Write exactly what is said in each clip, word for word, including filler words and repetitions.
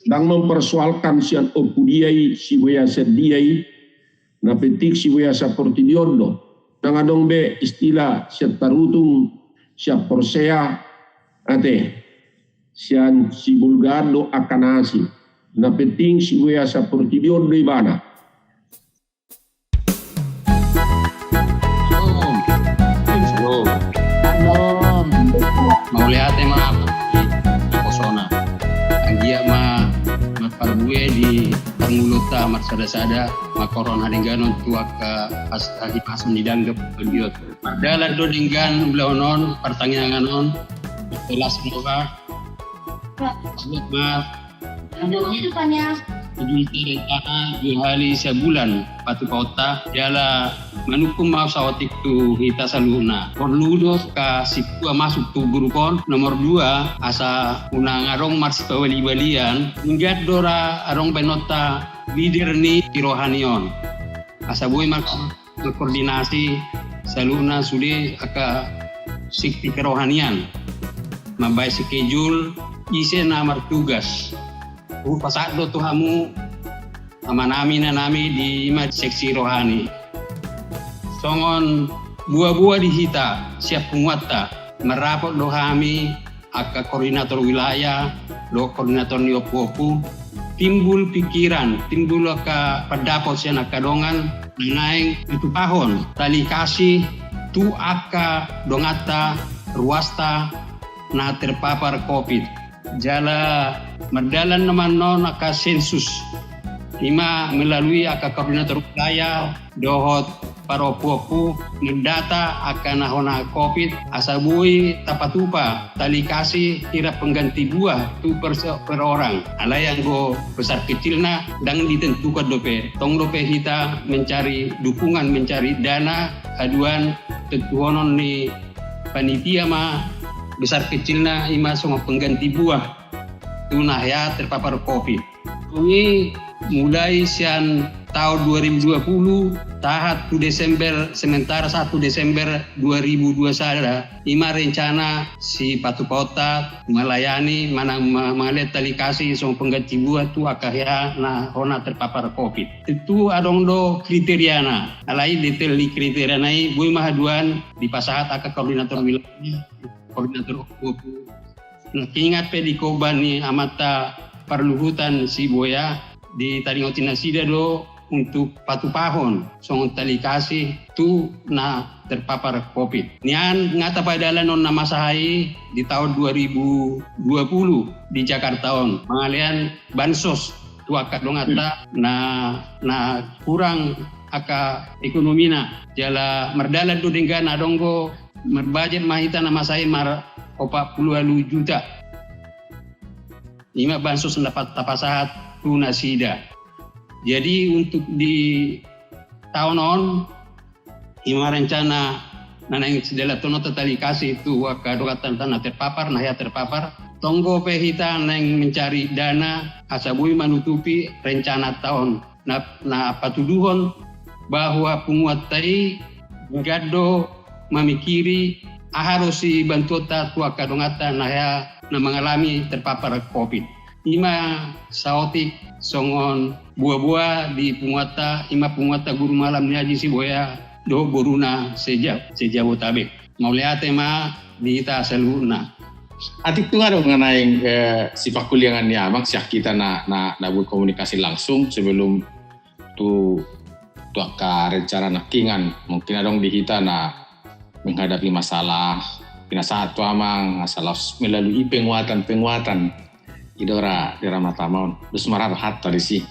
Ndang mempersoalkan sian ompu dia i, si Buya sian dia i, na penting si Buya saportibi on do. Ndang adong be istilah sian Tarutung, sian Porsea, ate, sian Sibolga do angka na asing. Na penting si Buya saportibi on do ibana. Shalom. Shalom. Mauliate ma di naposona. Anggiat ma marparbue di parngoluonta marsada-sada, mangkorhon hadengganon tu angka hahipason ni dangka panggiot. Mardalan do denggan ulaon on, partangiangan on, las roha. Selamat. Ujung tarentana dua hali sabulan patupaonta, jala manungkun ma saotik tu hita saluhutna. Porlu do angka sipua masuk tu grup on. Nomor dua, asa unang adong marsibali-balian, denggan do ra adong baenonta leader ni kerohanian on. Asa boi ma mangkoordinasi saluhutna sude angka seksi kerohanian. Mambaen schedule ise na martugas. Hupasahat do tu hamu amanami inanami di ima seksi rohani. Songon boaboa di hita sian punguanta, marrapot do hami angka koordinator wilayah dohot koordinator ni ompuompu, timbul pikiran, timbul angka pandapot sian angka dongan na naeng ditupahon tali kasih tu angka donganta, ruasta na terpapar covid. Jala mardalan nama annon angka sensus, ima melalui angka koordinator wilayah dohot parompuompu mendata angka na hona covid, asa boi tapatupa tali kasih hira pengganti buah tu per, per orang. Alai anggo besar kecilna ndang ditentukan dope. Tong dope hita mencari dukungan, mencari dana, haduan tentuhonon ni panitia ma besar kecilna, ima songon pengganti buah tu na hea terpapar covid. Dung i mulai sian taon dua ribu dua puluh sahat tu Desember, sementara sahat tu Desember dua ribu dua puluh sada, ima rencana sipatupaonta melayani manang ma, mangalean tali kasih songon pengganti buah tu angka hea na hona terpapar covid. Tentu adong do kriteriana. Alai detail ni kriteriana i boi ma haduan dipasahat angka koordinator wilayah, koordinator ompuompu. Nangkiningan pe di khotbah ni amanta parluhutan si Buya, ditaringothon nasida do untuk patupahon songon tali kasih tu na terpapar covid. Nian nga tapadalan on na masa i di taon dua ribu dua puluh di Jakarta on, mangalean bansos tu angka donganta na, na kurang angka ekonomina. Jala mardalan do denggan, adong do marbajet ma hita na masa i mar opat puluh ualu juta. Ima bansos na dapat tapasahat tu nasida. Jadi untuk di taon on, ima rencana na naeng sidalathononta tali kasih tu angka donganta na terpapar, na hea terpapar. Tong dope hita naeng mencari dana asa boi manutupi rencana taon na, na patuduhon bahwa punguanta i denggan do mamikiri aha do sibantuonta tu angka donganta na hea na mangalami terpapar covid. Ima saotik songon boaboa di punguanta, ima punguanta guru malam ni aji si Buya dohot boruna se-Ja-, se-Jabotabek. Mauliate ma di hita saluhutna. Atik tung adong na naeng, eh, sipangkuliangan ni amang sian hita na, na, na berkomunikasi langsung sebelum tu, tu angka rencana nangkiningan. Mungkin adong di hita na menghadapi masalah, pinasahat tu amang, masalah melalui penguatan-penguatan. I do ra di ra mata amang on. Dos ma ra rohanta disi.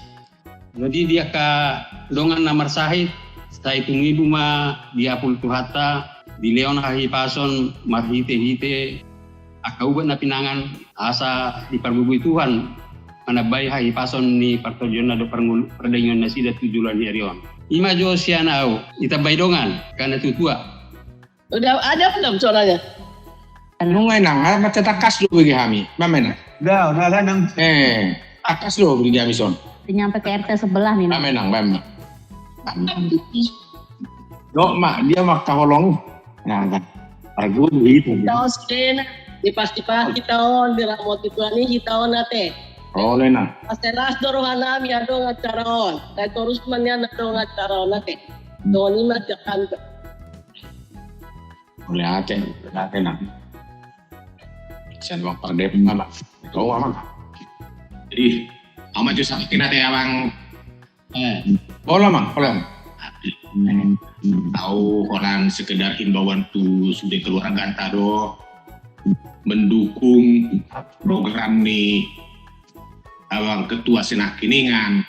Jadi di angka dongan na marsahit, sai tumibu ma diapul Tuhanta, dilehon hahipason marhite-hite angka ubat na pinangan, asa diparbubui Tuhan manambai hahipason ni partondionna dohot parngolu-, pardaingon nasida tu joloan ni ari on. Ima jo sian ahu, ditambai dongan angka na tua-tua. Udah ada belum suaranya? Nunga inang, ah, macam tangkas do bagi hami. Mama inang. Udah, udah lah, Nang. Eh, tangkas do bagi hami son. Nyampe ke R T sebelah nih, Nang. Mama inang, mama. Dok, mak, dia mak kaholong. Nah, kan. Argo itu. Hita on sude na, di pasti pa hita on, diramoti Tuhan i hita on ate. Olo, Inang. Asa las do rohanami adong acara on. Sai torus ma nian adong acara on, oke. Doni ma siap kantor. Olo, ate, ate, Nang. Sian Amang Pardep, Amang. Oh, Amang. Jadi, Amang justru kita teh, Amang. Eh, olo, Amang, olo. Au holan sekedar himbauan tu sude keluarganta do mendukung program ni Amang Ketua Sinangkiningan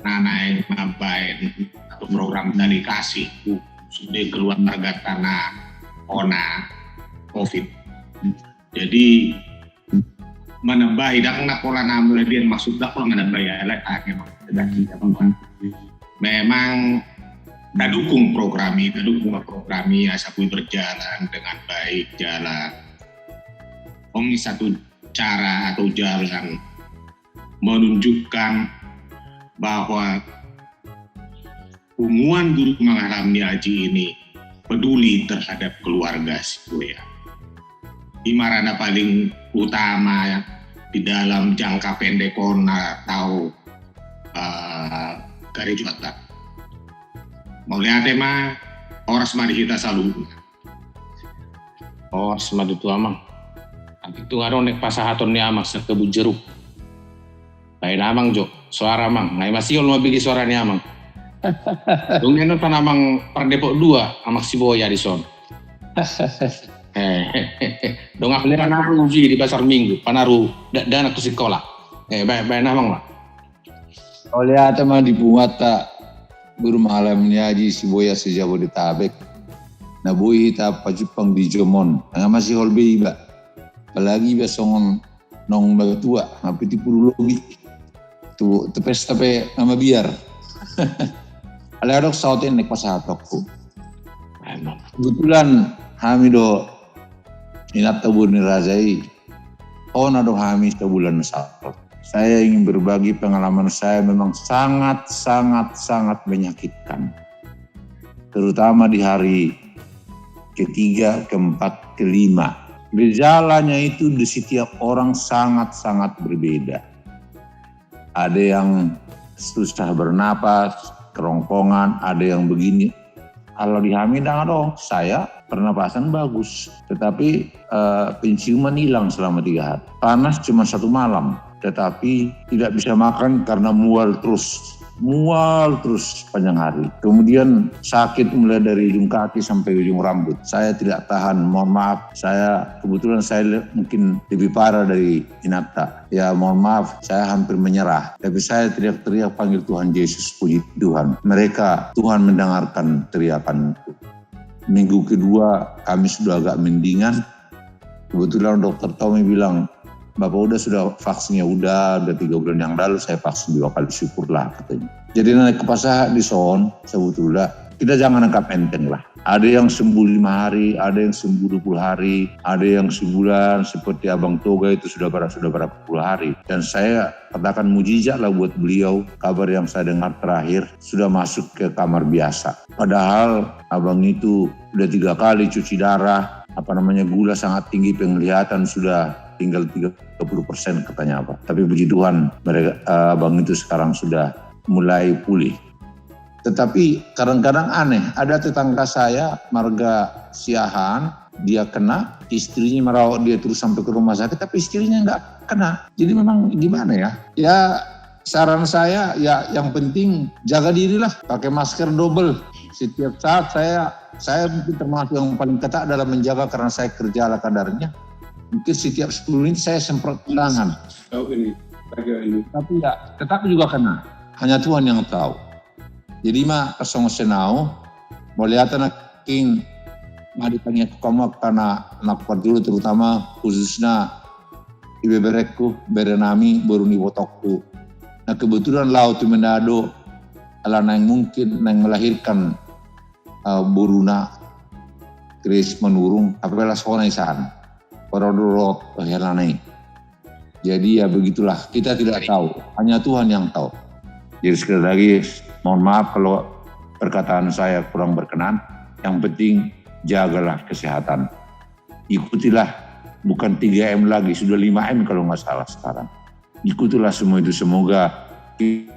na naeng mambaen satu program dedikasi tu sude keluarganta na hona covid. Jadi, menambahi, ndang na pola na mulai dia maksud, ndang pola menambahi, ya, lah, akhirnya maksudnya, memang kita dukung program ini, kita dukung program ini, asa boi berjalan dengan baik, jalan. Ini satu cara atau jalan menunjukkan bahwa punguan guru mangaramni aji ini peduli terhadap keluarga Sibuea. Ima ra na paling utama di dalam jangka pendek on na tau, eh, garejoanta. Mauliate ma, horas ma di hita saluhutna. Horas ma di tu Amang. Nanti tu ngadong nek pasahaton ni Amang sian kebun jeruk. Baen Amang jo, soara Amang. Ngai masihol ma bege soara ni Amang. Dung nian nonton Amang Pardepok dua, Amang Siboya di son. Eh, dong aku panaru uji di Pasar Minggu, panaru da-, dana tu sikola. Eh, baen, baen Amang ma. Mauliate ma di punguanta guru mangaramni aji Siboya se-Jabodetabek. Na boi hita pajumpang di jom on. Nga masihol be iba. Apalagi iba songon naung matua, hampir pitu pulu lobi. Tu, tu pesta pe nga mabiar. Alai adong saotik nek pasahatonku. Kebetulan hami do inanta boru ni raja i, hona do hami sabulan saut. Saya ingin berbagi pengalaman saya, memang sangat, sangat, sangat menyakitkan. Terutama di hari ketiga, keempat, kelima. Gejalanya itu di setiap orang sangat-sangat berbeda. Ada yang susah bernapas, kerongkongan, ada yang begini. Kalau di hami ndang adong, saya pernapasan bagus, tetapi, eh, penciuman hilang selama tiga hari. Panas cuma satu malam, tetapi tidak bisa makan karena mual terus, mual terus sepanjang hari. Kemudian sakit mulai dari ujung kaki sampai ujung rambut. Saya tidak tahan, mohon maaf, saya kebetulan saya le-, mungkin lebih parah dari inanta. Ya, mohon maaf, saya hampir menyerah. Tapi saya teriak-teriak panggil Tuhan Yesus, puji Tuhan. Mereka, Tuhan mendengarkan teriakanku. Minggu kedua, kami sudah agak mendingan. Kebetulan dokter Tommy bilang, "Bapak udah, sudah vaksinnya?" "Udah, udah tiga bulan yang lalu saya vaksin dua kali, syukurlah," katanya. Jadi, na naeng hupasahat di son, sebetulnya, kita jangan anggap enteng lah. Ada yang sembuh lima hari, ada yang sembuh dua puluh hari, ada yang sebulan, seperti Abang Toga itu sudah berapa, sudah berapa puluh hari. Dan saya katakan mujizat lah buat beliau, kabar yang saya dengar terakhir sudah masuk ke kamar biasa. Padahal abang itu udah tiga kali cuci darah, apa namanya, gula sangat tinggi, penglihatan sudah tinggal tiga puluh persen katanya apa. Tapi puji Tuhan, mereka, eh, abang itu sekarang sudah mulai pulih. Tetapi kadang-kadang aneh, ada tetangga saya, marga Siahaan, dia kena, istrinya merawat dia terus sampai ke rumah sakit, tapi istrinya nggak kena. Jadi memang gimana ya? Ya, saran saya, ya, yang penting jaga dirilah, pakai masker double. Setiap saat saya, saya mungkin termasuk yang paling ketat dalam menjaga karena saya kerja ala kadarnya. Mungkin setiap sepuluh menit saya semprot tangan. Tahu ini, tahu ini. Tapi ya, tetap juga kena. Hanya Tuhan yang tahu. Jadi ima songon songon au, mauliate nangkin, nga ditangiangku hamu angka na, na parjolo, terutama khususna ibeberengku, berenami, boru ni ibotongku. Na kebetulan laho tu Manado, ala naeng mungkin, naeng melahirkan, eh, boruna, Grace Manurung, apala songon i san. Ora do rap, eh, ala naeng. Jadi ya begitulah, kita tidak tahu, hanya Tuhan yang tahu. Jadi sekali lagi, mohon maaf kalau perkataan saya kurang berkenan. Yang penting jagalah kesehatan. Ikutilah, bukan tiga M lagi, sudah lima M kalau nggak salah sekarang. Ikutilah semua itu, semoga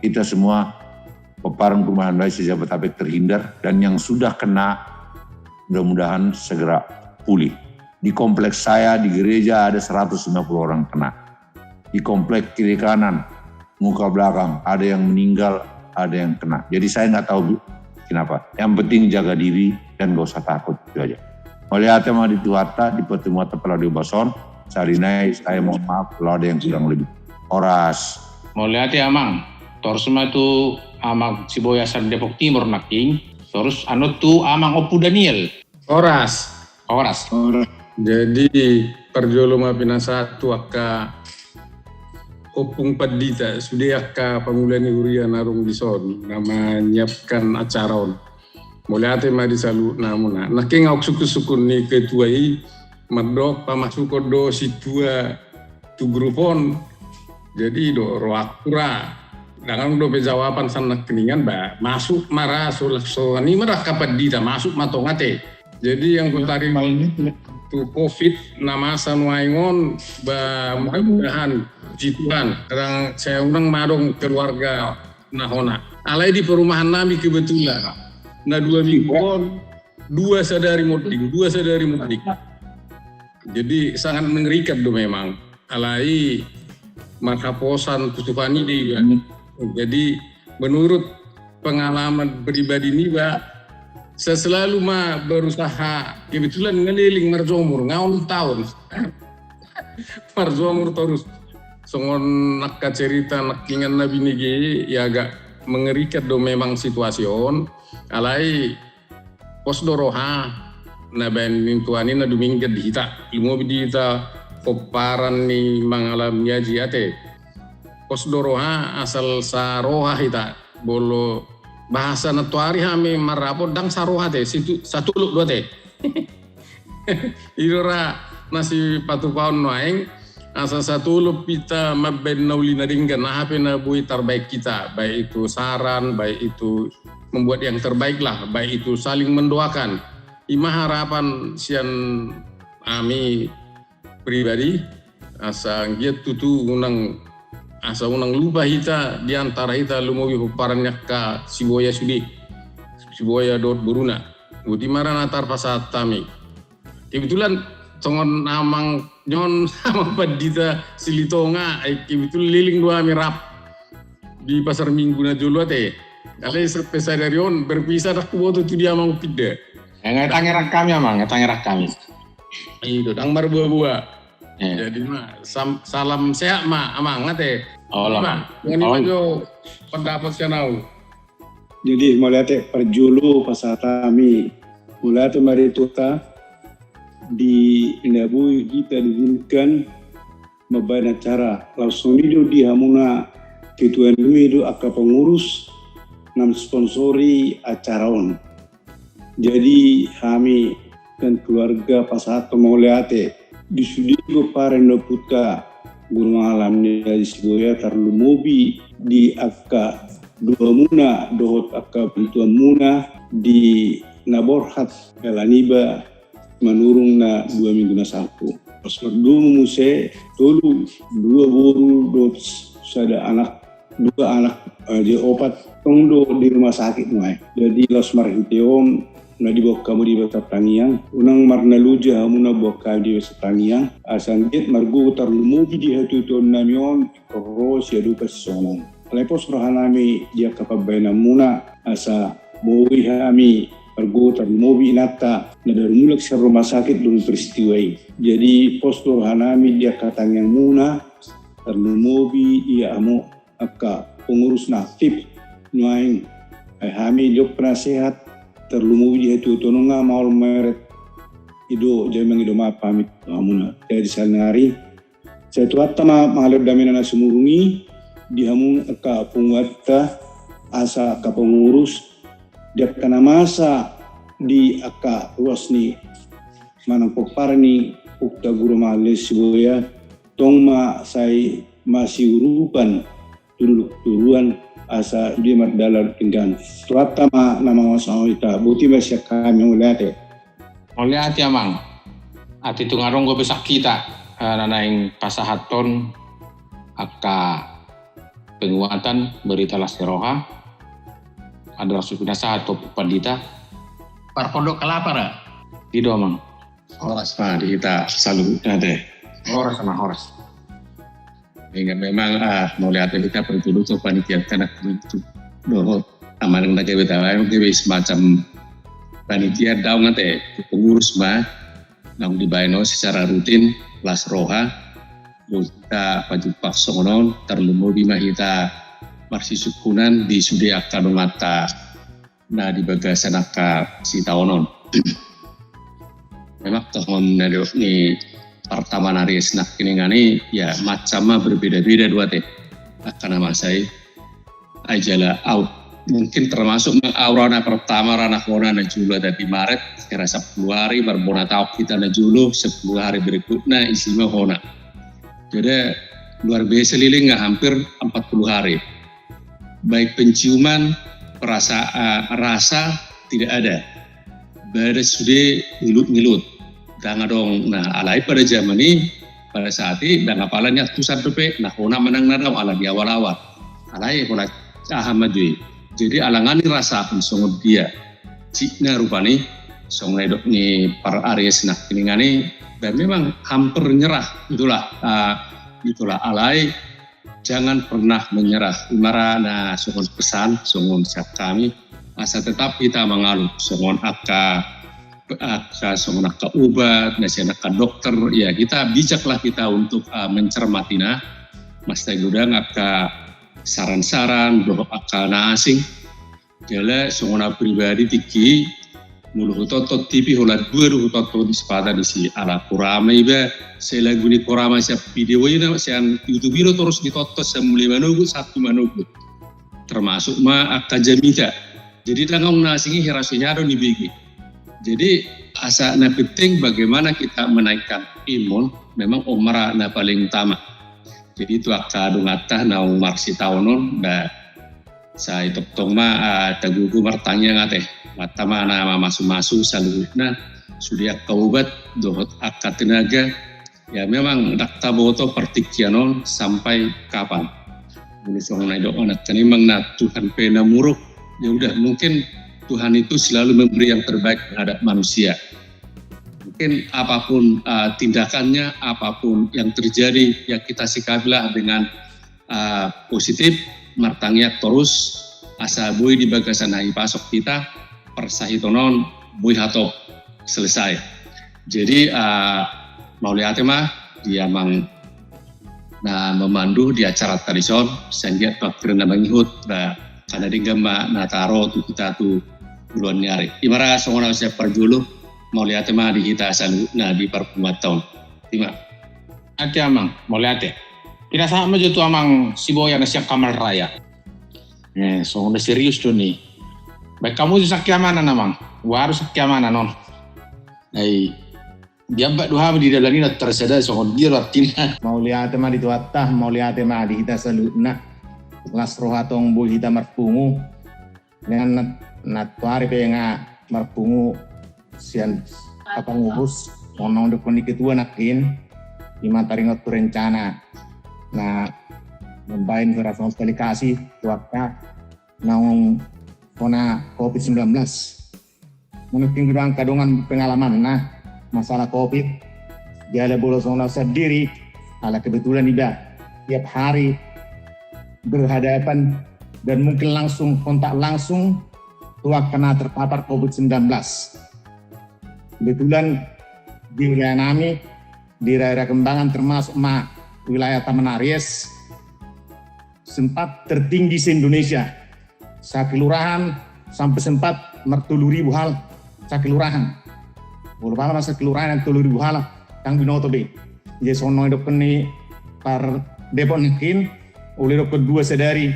kita semua pomparan perumahan nilai se-Jabodetabek terhindar, dan yang sudah kena mudah-mudahan segera pulih. Di kompleks saya, di gereja ada seratus lima puluh orang kena. Di kompleks kiri kanan, muka belakang, ada yang meninggal, ada yang kena. Jadi saya nggak tahu kenapa. Yang penting jaga diri dan nggak usah takut, itu aja. Mauliate ma di Tuhanta, di pertemuan ta pala di bason, sahali nai saya mohon maaf kalau ada yang kurang lebih. Horas. Mauliate, Amang. Torus ma tu Amang Siboya sian Depok Timur nangkin. Torus annon tu Amang Ompu Daniel. Horas. Horas. Horas. Jadi, parjolo ma pinasahat tu angka ompung pandita, sude angka pangula ni huria na adong dison, na manyiapkan acara on. Mauliate ma di saluhutna hamuna. Nangkin ahu sungkun-sungkun ni ketua i, mandok pamasukhon do sintua tu grup on. Jadi do rohangku ra. Ndang adong dope jawaban sian nangkiningan, ba masuk ma ra, so, so, ni ma ra angka pandita, masuk ma tong ate. Jadi yang kutari tu covid na masa nuaeng on, ba mudah-mudahan, puji Tuhan, kadang saya unang ma adong keluarga na hona. Alai di perumahan nami kebetulan na dua minggu on, dua sadari monding, dua sadari monding. Jadi sangat mengerikan do memang. Alai marhaposan tu Tuhan i do iba. Jadi menurut pengalaman pribadi niba, saya selalu ma berusaha, kebetulan ngaleleng marjomur, nga onom taon. Marjomur torus. Songon angka cerita nangkiningan na binege, ya agak mengerikan do memang situasi on. Alai pos do roha na baen ni Tuhan i na dumenggan di hita. Lumobi di hita pomparan ni mangalami aji ate. Pos do roha asal saroha hita. Molo bahasa nantoari hami marrapot ndang saroha ate, situ, satolop do ate. I do ra na sipatupaon nuaeng, asa satolop hita mambaen na uli na denggan, aha pe na boi tarbaen hita, baik itu saran, baik itu membuat yang terbaik lah, baik itu saling mendoakan. I ma harapan sian hami pribadi, asa anggiat tutu unang, asa unang lupa hita di antara hita, lumobi pomparan ni angka Siboya sude, Siboya dohot boruna. Boti ma ra na tarpasahat hami. Kebetulan songon amang, nyon amang pandita Silitonga, eh, kebetulan leleng do hami rap di pasar Minggu na jolo ate. Alai sampe sadari on berpisah, ndang huboto tu dia amang pinda. Eh, nga tangerang hami, amang, nga tangerang hami. I do, ndang marboa-boa. Eh. Jadi ma, sam-, salam sehat ma, amang, ate. Olo, amang. Ngoni ma jo pendapat sian ahu. Jadi, mauliate, parjolo pasahat hami mauliate ma di Tuhanta, di na boi hita diizinkan mambaen acara. Laos songon i do di hamuna ketua nami dohot angka pengurus na mensponsori acara on. Jadi hami dan keluarga pasahat mauliate di sude pomparan ni ompunta, guru mangalami aji Siboya, tarlumobi di angka dohamuna dohot angka bantuanmuna di na borhat hela niba manurung na dua minggu na salpu. Pas mardomu muse tolu, dua boru dohot sada anak, dua anak, eh, jadi opat, tong do di rumah sakit nuaeng. Jadi laos marhite on na diboan hamu di bagasan tangiang, unang marnaluja hamuna boan hami di bagasan tangiang, asa anggiat margogo tarlumobi di hatuatuan nami on, ingkon ro siadopan sisongon on. Alai pos roha nami di angka pambaenanmuna, asa boi hami margogo tarlumobi inanta na baru mulak sian rumah sakit dung peristiwa i. Jadi pos do roha nami di angka tangiangmuna, tarlumobi di hamu angka pengurus na aktif nuaeng. Ai hami jop penasehat, tarlumobi di hatuatuan on nga maol meret. I do, jadi mangido maaf hami tu hamuna. Jadi sahali nari, sai Tuhanta ma mangalehon damena na sumurung i di hamu angka punguanta, asa angka pengurus, di angka na masa di angka ruas ni manang pomparan ni ompunta guru mangalami aji Siboya, tong ma sai masiurupan tu dolok toruan asa dia mardalan pinggan. Tuhanta ma na mangasahon hita, boti ma sian hami, mauliate. Mauliate, amang. Ate, tung adong dope sian hita, eh, na naeng pasahathon angka penguatan berita las ni roha. Andorang so pinasahat tu Pandita. Parpondok Kelapa ra. Di do, Amang. Horas ma di hita saluhutna, ate. Horas, Amang, horas. Ingat memang, ah, mauliate hita parjolo tu panitia, karena itu dohot amang na gabe tahu, gabe semacam panitia, daong, ate, pengurus ma, naung dibaen on secara rutin las roha. Hita pajumpang songon on, tarlumobi ma hita marsisungkunan di sude angka donganta na di bagasan angka sitaonon. Memang tongon na didok ni partamaan Aries nangkiningan i, ya, macam ma berbeda-beda do, ate, angka na masa i. Ai jala au, mungkin termasuk ma au ra na pertama, ra na hona na jolo, ate, di Maret, kira sepuluh hari, marbona taon hita na jolo, sepuluh hari berikutnya isi ma hona. Jadi luar biasa, leleng, hampir empat puluh hari. Baik penciuman, perasa-, eh, rasa tidak ada. Badan sude ngilut-ngilut. Ndang adong, nah, alai pada zaman i, pada saat i, ndang apala nian tusan dope, nah, hona manang na daong, ala di awal-awal. Alai hona aha ma jo i. Jadi alangan i rasahon songon dia. Cik na rupani, songon na didok ni par Aries nangkiningan i, dan memang hampir nyerah, itulah, eh, itulah, alai jangan pernah menyerah. I ma ra na songon pesan, songon sian hami, asa tetap hita mangalup, songon angka, angka, songon angka obat na sian angka dokter, ya, hita bijaklah hita untuk, eh, mencermati na, masa i godang angka saran-saran dohot angka na asing. Jala songon au pribadi, tingki molo hutonton T V, holan dua do hutonton, di sipata disi, ala Korama iba, sai lagu ni Korama sian video i, na sian YouTube i do torus ditonton, sian mulai manogot, Sabtu manogot. Termasuk ma angka jamita. Jadi ndang adong na asing i, hira so hea do nibege. Jadi asa na penting bagaimana kita menaikkan imun, memang on ma ra na paling utama. Jadi tu angka donganta naung marsitaonon, ba, sai tongtong ma, ah, tagogo martangiang, ate. Donganta ma na mamasu-masu saluhutna, sude angka obat dohot angka tenaga. Ya, memang ndang taboto partingkian on sampai kapan. Molo songon na didok anak tani, memang na Tuhan pe na muruk, ya udah, mungkin Tuhan itu selalu memberi yang terbaik terhadap manusia. Mungkin apapun, eh, tindakannya, apapun yang terjadi, ya kita sikapilah dengan, eh, positif, martangiang torus, asa boi di bagasan na dipasok hita, parsahiton on boi hatop selesai. Jadi, eh, mauliate ma di amang na memandu di acara tadi son, sai anggiat tu angka na mangihut, ba, angka na denggan ma na taro tu hita tu ulaon ni ari. I ma ra songon au sian parjolo, mauliate ma di hita saluhutna di parpunguanta on. I ma. Ate amang, mauliate. Pinasahat ma jo tu amang Siboya na sian Kamal Raya. Eh, songon na serius do ni. Baen hamu tu sian keamanan, amang. Baru sian keamanan on. Ai, diambat do hami di dalan i na tarsada songon dia do artina. Mauliate ma di Tuhanta, mauliate ma di hita saluhutna. Las roha tong boi hita marpungu. Dengan na, na tuari pe nga marpungu sian pangurus, songon na didok ni ketua nangkin, i ma taringot tu rencana na mambaen hira songon delegasi tu angka naung hona covid sembilan belas. Mungkin godang angka dongan pengalamanna masalah covid. Jala molo songon au sandiri, ala kebetulan iba tiap hari berhadapan dan mungkin langsung, kontak langsung tu angka na terpapar covid sembilan belas. Kebetulan di wilayah nami, di daerah Kembangan, termasuk ma wilayah Taman Aries, sempat tertinggi se-Indonesia. Sakelurahan sampe sempat martolu ribu halak sakelurahan. Molo pala ma sakelurahan yang tolu ribu halak, ndang binoto be. Jadi songon na didok ni par Depok nangkin, olo didok dua sadari,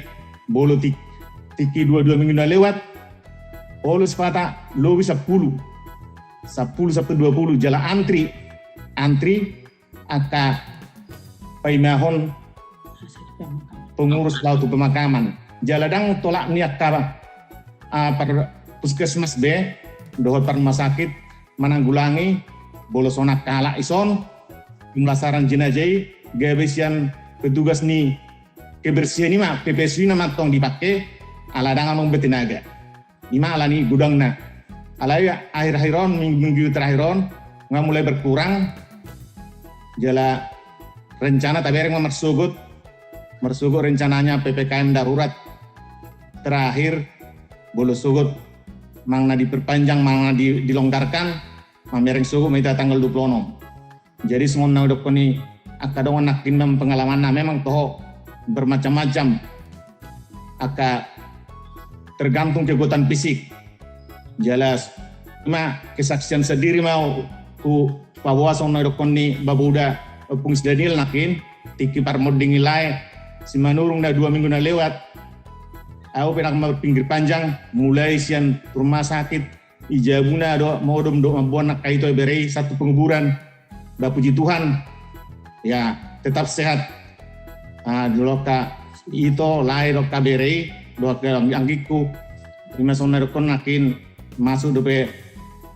molo ti-, tingki dua, dua minggu na lewat, olo sipata lobi sampulu. Sampulu sampe dua pulu, jala antri, antri, angka paimahon pengurus laho tu pemakaman. Jala ndang tolap ni angka, ah, par puskesmas be, dohot par rumah sakit, mananggulangi, molo songon angka halak i son, pemulasaran jenazah i, gabe sian petugas ni kebersihan i ma, P P S U i nama antong dipake, ala ndang adong be tenaga. I ma alani godangna. Alai akhir-akhir on, minggu-minggu terakhir on, nga mulai berkurang. Jala rencana tabereng ma marsogot, marsogot rencananya P P K M darurat terakhir, molo sogot manang na diperpanjang, manang na di-, dilonggarkan, mamereng sogot ma hita tanggal dua puluh enam. Jadi songon na hudokkon i, angka dongan nangkin ma pengalamanna, memang toho bermacam-macam. Angka tergantung kekuatan fisik. Jelas, ma kesaksian sendiri ma hupaboa songon na hudokkon ni Bapuda, Ompung si Daniel nangkin, tingki parmonding i lae, Simanurung na dua minggu na lewat, au pe nang marpinggir panjang, mulai sian rumah sakit, i jabuna do modom do mamboan angka ito bere i sahat tu penguburan. Ba puji Tuhan, ya, tetap sehat. Ah, dohot angka ito, lae dohot angka bere i, dohot angka anggingku. I ma songon na hudokkon nangkin masuk dope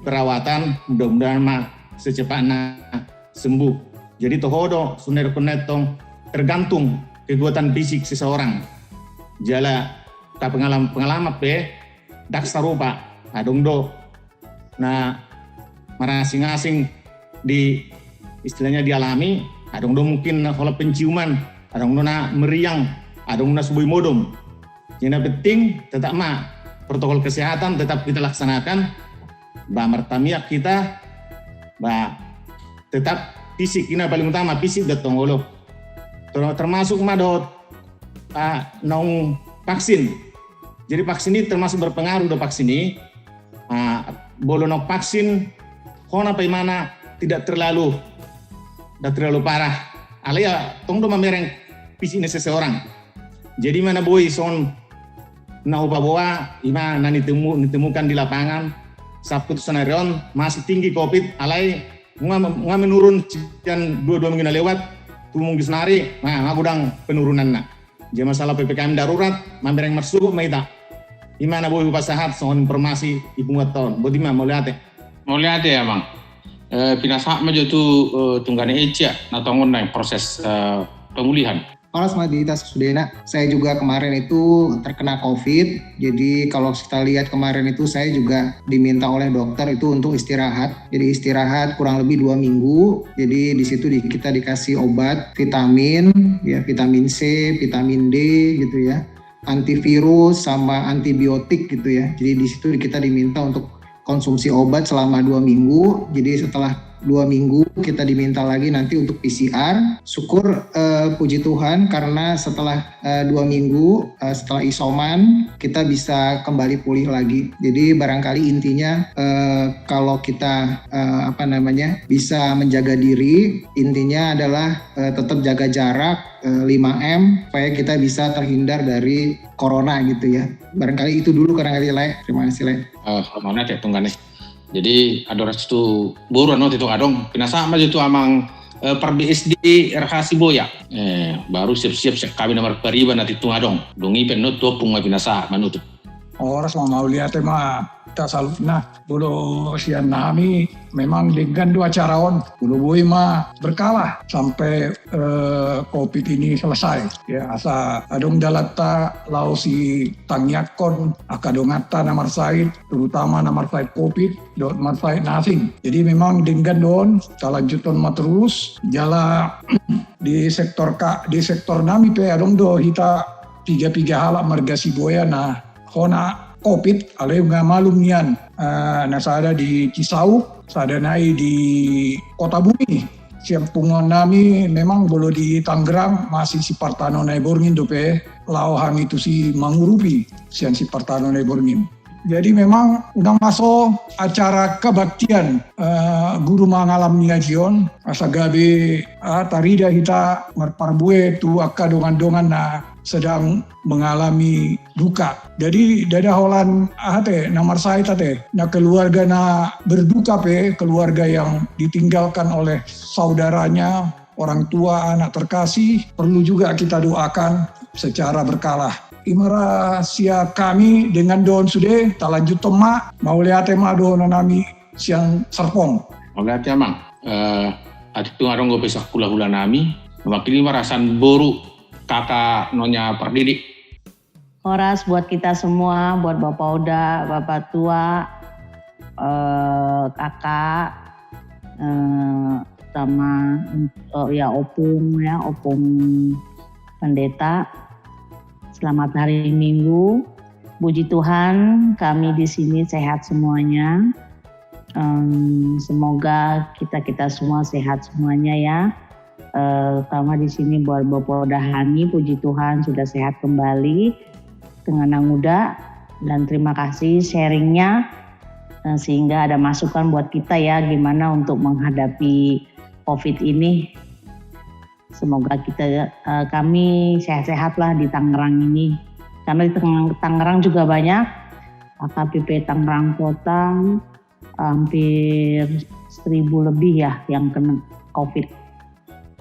perawatan, mudah-mudahan ma secepatnya sembuh. Jadi toho do songon na hudokkon na antong, tergantung kekuatan fisik seseorang. Jala angka pengalam-, pengalaman pe ndang sarupa, adong do na marasing-asing di, istilahnya dialami, adong do mungkin na holan penciuman, adong do na meriang, adong na so boi modom. Jadi na penting tetap ma protokol kesehatan tetap kita laksanakan, ba martamiang hita, ba tetap fisik, i na paling utama, fisik do antong olo. Ter-, termasuk ma dohot, ah, naung vaksin. Jadi vaksin i termasuk berpengaruh do vaksin i. Ah, molo naung vaksin, hona pe imana tidak terlalu, tidak terlalu parah. Alai ya, tong do mamereng fisik ni seseorang. Jadi i ma na boi songon na hupaboa, i ma na nitemu-, nitemukan di lapangan, sampe tu saonari on masih tinggi covid, alai nga, nga menurun sian dua, dua minggu na lewat, tu minggu saonari, nah, nga godang penurunanna. Jadi masalah P P K M darurat, mamereng marsogot ma hita. I ma na boi hupasahat songon informasi di punguanta on. Boti ma, mauliate. Mauliate, Amang. Eh, pinasahat ma jo tu, eh, Tunggane Ecia, na tongon nai proses, eh, pemulihan. Horas ma di hita sudena. Saya juga kemarin itu terkena covid. Jadi kalau kita lihat kemarin itu saya juga diminta oleh dokter itu untuk istirahat. Jadi istirahat kurang lebih dua minggu. Jadi di situ di-, kita dikasih obat, vitamin, ya, vitamin C, vitamin D gitu ya. Antivirus sama antibiotik gitu ya. Jadi di situ kita diminta untuk konsumsi obat selama dua minggu. Jadi setelah dua minggu kita diminta lagi nanti untuk P C R. Syukur, eh, puji Tuhan, karena setelah, eh, dua minggu, eh, setelah isoman, kita bisa kembali pulih lagi. Jadi barangkali intinya, eh, kalau kita, eh, apa namanya, bisa menjaga diri, intinya adalah, eh, tetap jaga jarak, eh, lima M, supaya kita bisa terhindar dari corona gitu ya. Barangkali itu dulu, barangkali, Lae. Terima kasih, Lae. Eh, mauliate, Tunggane. Jadi, adoras tu boru, anu, tu adong. Pinasahat ma jo tu Amang, eh, Parbs di R H Siboya. Eh, baru siap-siap sian hami na marpariban, anu, tu adong. Dung i pe annon tu ompung ma pinasahat, manutup. Horas ma, mauliate ma, tasalut na. Molo sian hami memang denggan do acara on. Molo boi ma berkala sampe, eh, covid ini selesai. Ya, asa adong dalanta laho sitangiangkon angka donganta na marsahit, terutama na marsahit covid dohot marsahit na asing. Jadi memang denggan do on, talanjuthon ma terus. Jala di sektor ka-, di sektor nami pe adong do hita piga-piga halak marga Siboya na hona covid, alai nga malum nian, eh, na sada di Cisauk, sada nai di Kotabui. Sian punguan nami memang molo di Tangerang masih Sipartano Naiborngin dope, laho hami tusi mangurupi sian Sipartano Naiborngin. Jadi memang unang maso acara kebaktian, eh, guru mangalam ni aji on, asa gabe, eh, tarida hita marparbue tu angka dongan-dongan na sedang mengalami duka. Jadi, ndada holan, aha ate, na marsahit ate, na keluarga na berduka pe, keluarga yang ditinggalkan oleh saudaranya, orang tua, anak terkasih, perlu juga kita doakan secara berkala. I ma ra sian hami, denggan do on sude, talanjuthon ma, mauliate ma dohonon nami sian Serpong. Mauliate, Amang. Eh, atik tung adong dope sahulahula nami, Mewakili ma rasan boru, kakak Nyonya Pardede. Horas buat kita semua, buat Bapak Oda, Bapak Tua, eh, kakak, eh, sama, oh ya, Opung, ya, Opung Pendeta. Selamat hari Minggu. Puji Tuhan, kami di sini sehat semuanya. Em, semoga kita-kita semua sehat semuanya, ya. Eh, terutama di sini buat Bapak Oda Hani, puji Tuhan sudah sehat kembali dengan Nang Uda. Dan terima kasih sharingnya, eh, sehingga ada masukan buat kita, ya, gimana untuk menghadapi covid ini. Semoga kita, eh, kami sehat-sehat lah di Tangerang ini. Karena di Teng-, Tangerang juga banyak, A K P P Tangerang Kota, hampir seribu lebih, ya, yang kena covid.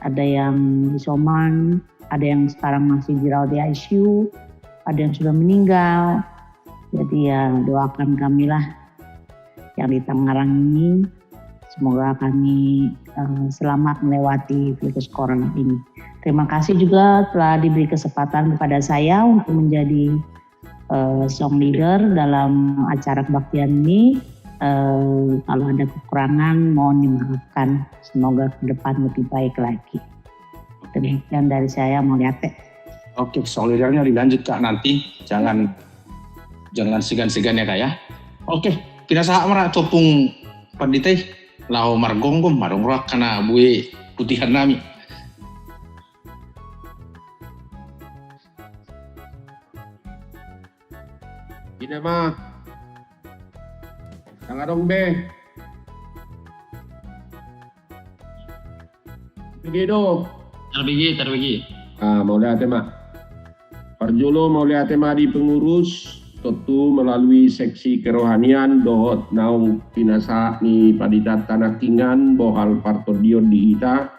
Ada yang isoman, ada yang sekarang masih dirawat di I C U, ada yang sudah meninggal. Jadi, ya, doakan kami lah yang di Tangerang ini, semoga kami, eh, selamat melewati virus corona ini. Terima kasih juga telah diberi kesempatan kepada saya untuk menjadi, eh, song leader dalam acara kebaktian ini. Eh, kalau ada kekurangan, mohon dimaafkan. Semoga ke depan lebih baik lagi. Demikian dari saya, mauliate. Oke, song leadernya dilanjut, Kak, nanti. Jangan, jangan segan-segan ya, Kak, ya. Oke, pinasahat ma ra tu Ompung Pandita i, laho margomgom, adong roha angka na bue putihan nami. Ina ma. Ndang adong be. Bege do. Tarbege, tarbege. Ah, mauliate ma. Parjolo mauliate ma di pengurus, tontu melalui seksi kerohanian dohot naung pinasahat ni pandita nangkiningan bohal partondion di hita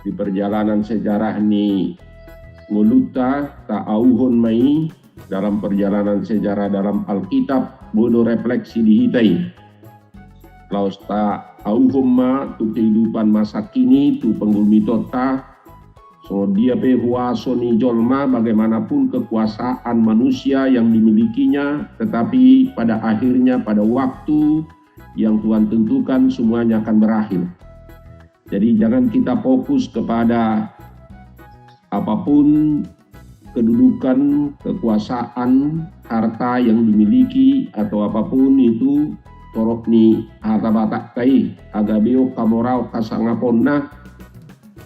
di perjalanan sejarah ni ngolunta, taauhon ma i dalam perjalanan sejarah dalam Alkitab, boi do refleksi di hita i. Laos taauhon ma tu kehidupan masa kini, tu panggulmitonta, songon dia pe huaso ni jolma, bagaimanapun kekuasaan manusia yang dimilikinya, tetapi pada akhirnya, pada waktu yang Tuhan tentukan, semuanya akan berakhir. Jadi, jangan kita fokus kepada apapun kedudukan, kekuasaan, harta yang dimiliki, atau apapun itu, torop ni hata Batakta i, gabe on hamoraon hasangaponna,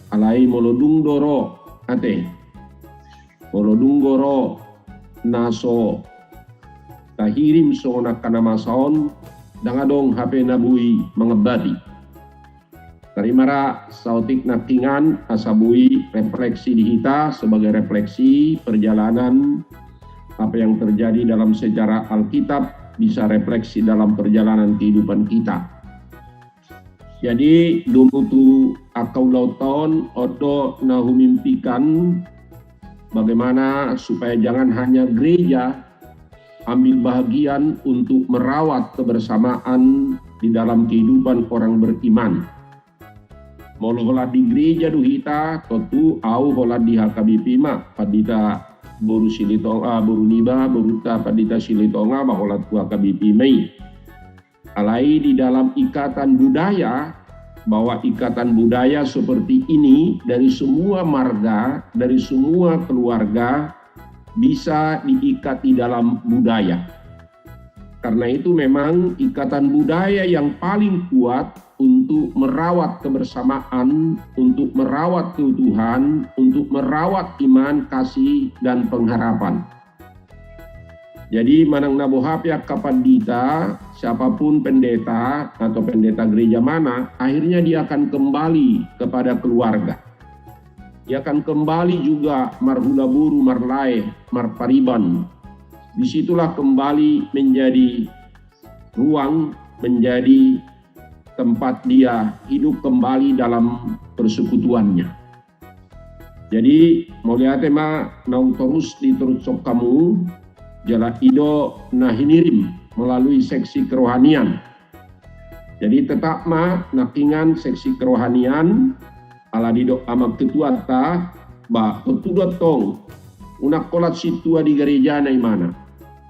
alai molo dung do ro, ate, molo dung do ro na so tahirim songon angka na masa on, ndang adong hape na boi mangambati. Tarima ra saotik nangkiningan asa boi refleksi di hita sebagai refleksi perjalanan apa yang terjadi dalam sejarah Alkitab, bisa refleksi dalam perjalanan kehidupan kita. Jadi, domu tu angka ulaonta on, on do na humimpikan bagaimana supaya jangan hanya gereja ambil bahagian untuk merawat kebersamaan di dalam kehidupan orang beriman. Molo holan di gereja do hita, tontu ahu holan di H K B P ma, pandita boru Silitonga, ah, boru niba, borunta pandita Silitonga, ba holan tu H K B P ma i. Alai di dalam ikatan budaya, bahwa ikatan budaya seperti ini dari semua marga, dari semua keluarga bisa diikat di dalam budaya. Karena itu memang ikatan budaya yang paling kuat untuk merawat kebersamaan, untuk merawat keutuhan, untuk merawat iman, kasih, dan pengharapan. Jadi, manang na boha pe angka pandita, siapapun pendeta atau pendeta gereja mana, akhirnya dia akan kembali kepada keluarga. Dia akan kembali juga marhula boru, marlae, marpariban. Disitulah kembali menjadi ruang, menjadi tempat dia hidup kembali dalam persekutuannya. Jadi, mauliate ma naung torus ditorushon hamu, jala i do na hinirim melalui seksi kerohanian. Jadi, tetap ma nangkiningan seksi kerohanian, Ala didok amang ketuanta, ba tontu do antong, unang holan sintua di garejana imana,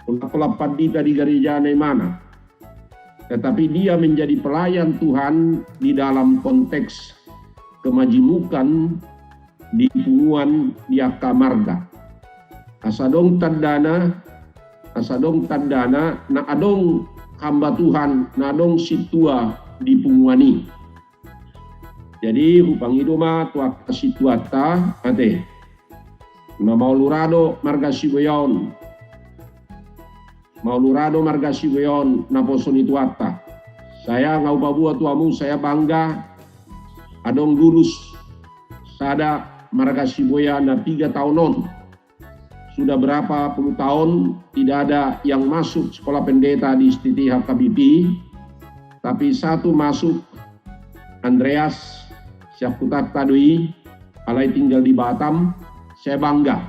unang holan pandita di garejana imana, tetapi dia menjadi pelayan Tuhan di dalam konteks kemajemukan di punguan, di angka marga. Asa adong tandana, asa adong tandana na adong hamba Tuhan, na adong sintua di punguan i. Jadi hupangido ma tu angka sintuanta, ate, na maolura do marga Sibuea on. Maolura do marga Sibuea on naposo ni Tuhanta. Saya nga hupaboa tu hamu, saya bangga adong lulus sada marga Sibuea na piga taon on. Sudah berapa puluh tahun tidak ada yang masuk sekolah pendeta di S T T H K B P, tapi satu masuk, Andreas, sian Kutanta do i, alai tinggal di Batam, saya bangga.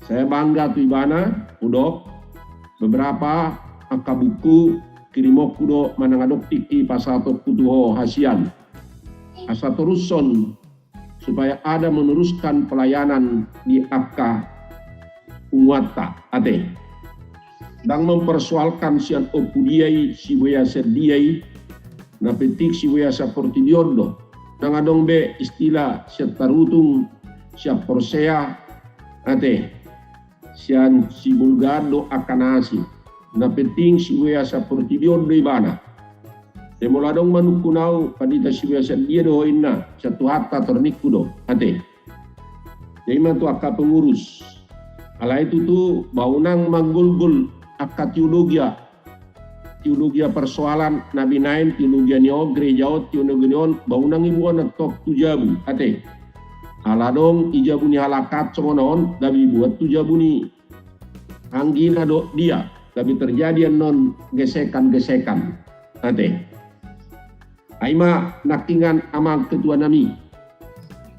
Saya bangga tu ibana, hudok, beberapa angka buku kirimonku do manang adong tingki pasahatonku tu ho hasian. Asa torushon supaya ada meneruskan pelayanan di angka punguanta, ate. Ndang mempersoalkan sian ompu dia i, Sibuea sian dia i, na penting Sibuea sian portibi on do. Ndang adong be istilah sian Tarutung, sian Porsea, ate. Sian Sibolga do angka na asing. Na penting Sibuea sian portibi on do ibana. Te molo adong manungkun au, pandita Sibuea sian dia do ho inna, sian Tuhanta tor ningku do, ate. Jadi ima tu angka pengurus. Alai tutu ba unang manggolgol angka teologia. Teologia persoalan na binaen, teologia ni on, gereja on, teologia ni on, ba unang iboan antong tu jabu, ate. Ala adong i jabu ni halak an songon on, gabe iboan tu jabu ni anggina dohot dia, gabe terjadi annon gesekan-gesekan, ate. Ai ima nangkiningan amang ketua nami.